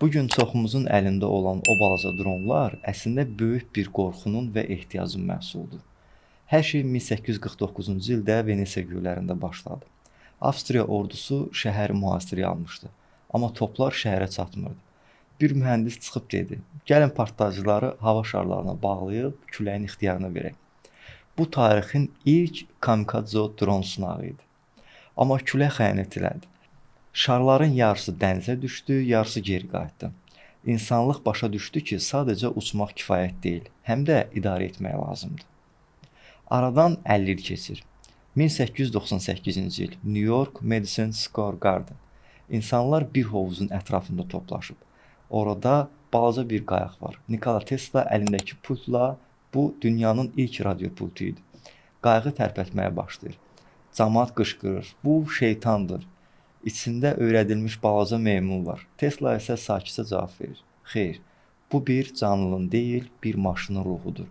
Bu gün çoxumuzun əlində olan o balaca dronlar əslində böyük bir qorxunun və ehtiyacın məhsuludur. Hər şey 1849-cu ildə Venesiya göllərində başladı. Avstriya ordusu şəhəri mühasirəyə almışdı, amma toplar şəhərə çatmırdı. Bir mühəndis çıxıb dedi: "Gəlin partlayıcıları hava şarlarına bağlayıb küləyin ixtiyarına verək." Bu tarixin ilk kamikadze dron sınağı idi. Amma külək xəyanət elədi. Şarların yarısı dənizə düşdü, yarısı geri qayıtdı. İnsanlıq başa düşdü ki, sadəcə uçmaq kifayət deyil, həm də idarə etmək lazımdır. Aradan 50 il keçir. 1898-ci il, New York, Madison Square Garden. İnsanlar bir hovuzun ətrafında toplaşıb. Orada balaca bir qayıq var. Nikola Tesla əlindəki pultla, bu dünyanın ilk radio pultu idi, qayığı tərpətməyə başlayır. Camaat qışqırır: "Bu şeytandır. İçində öyrədilmiş balaca meymun var." Tesla isə sakitcə cavab verir: "Xeyr, bu bir canlının deyil, bir maşının ruhudur."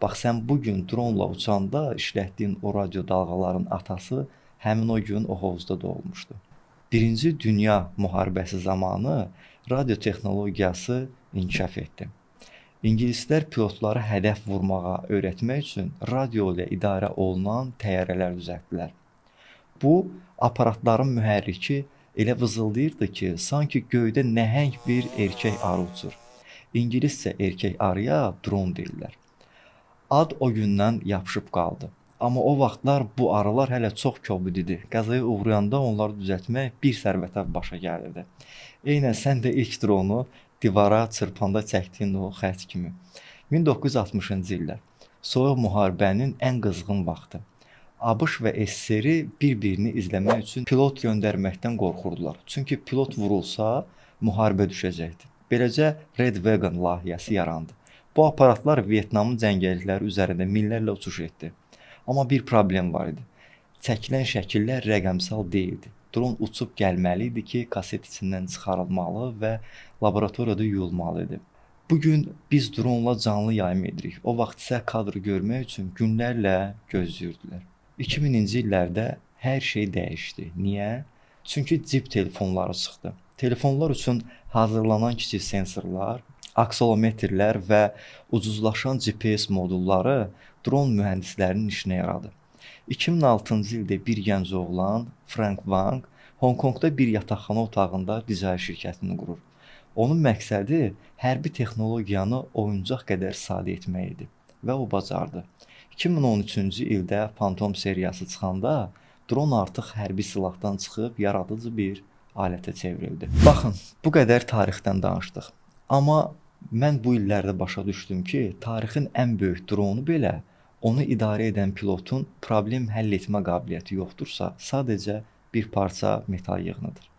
Bax, sən bu gün dronla uçanda işlətdiyin o radio dalğaların atası həmin o gün o hovuzda doğulmuşdu. Birinci Dünya müharibəsi zamanı radio texnologiyası inkişaf etdi. İngilislər pilotları hədəf vurmağa öyrətmək üçün radio ilə idarə olunan təyyarələr düzəltdilər. Bu aparatların mühərriki elə vızıldayırdı ki, sanki göydə nəhəng bir erkək arı uçur. İngiliscə erkək arıya drone deyirlər. Ad o gündən yapışıb qaldı. Amma o vaxtlar bu arılar hələ çox kobud idi. Qəzaya uğrayanda onları düzəltmək bir sərvətə başa gəlirdi. Eynən sən də ilk dronu divara çırpanda çəkdiyin o xətt kimi. 1960-cı illər. Soyuq müharibənin ən qızğın vaxtı. ABŞ və SSR bir-birini izləmək üçün pilot göndərməkdən qorxurdular. Çünki pilot vurulsa, müharibə düşəcəkdi. Beləcə Red Wagon layihəsi yarandı. Bu aparatlar Vyetnamın cəngəllikləri üzərində millərlə uçuş etdi. Amma bir problem var idi. Çəkilən şəkillər rəqəmsal deyildi. Dron uçub gəlməli idi ki, kaset içindən çıxarılmalı və laboratoriyada yuyulmalı idi. Bu gün biz dronla canlı yayım edirik. O vaxt isə kadrı görmək üçün günlərlə gözləyirdilər. 2000-ci illərdə hər şey dəyişdi. Niyə? Çünki cib telefonları çıxdı. Telefonlar üçün hazırlanan kiçik sensorlar, akselometrlər və ucuzlaşan GPS modulları dron mühəndislərinin işinə yaradı. 2006-cı ildə bir gənc oğlan Frank Wang Honkonqda bir yataqxana otağında DJI şirkətini qurur. Onun məqsədi hərbi texnologiyanı oyuncaq qədər sadə etmək idi və o bacardı. 2013-cü ildə Phantom seriyası çıxanda dron artıq hərbi silahdan çıxıb yaradıcı bir alətə çevrildi. Baxın, bu qədər tarixdən danışdıq. Amma mən bu illərdə başa düşdüm ki, tarixin ən böyük dronu belə onu idarə edən pilotun problem həll etmə qabiliyyəti yoxdursa, sadəcə bir parça metal yığınıdır.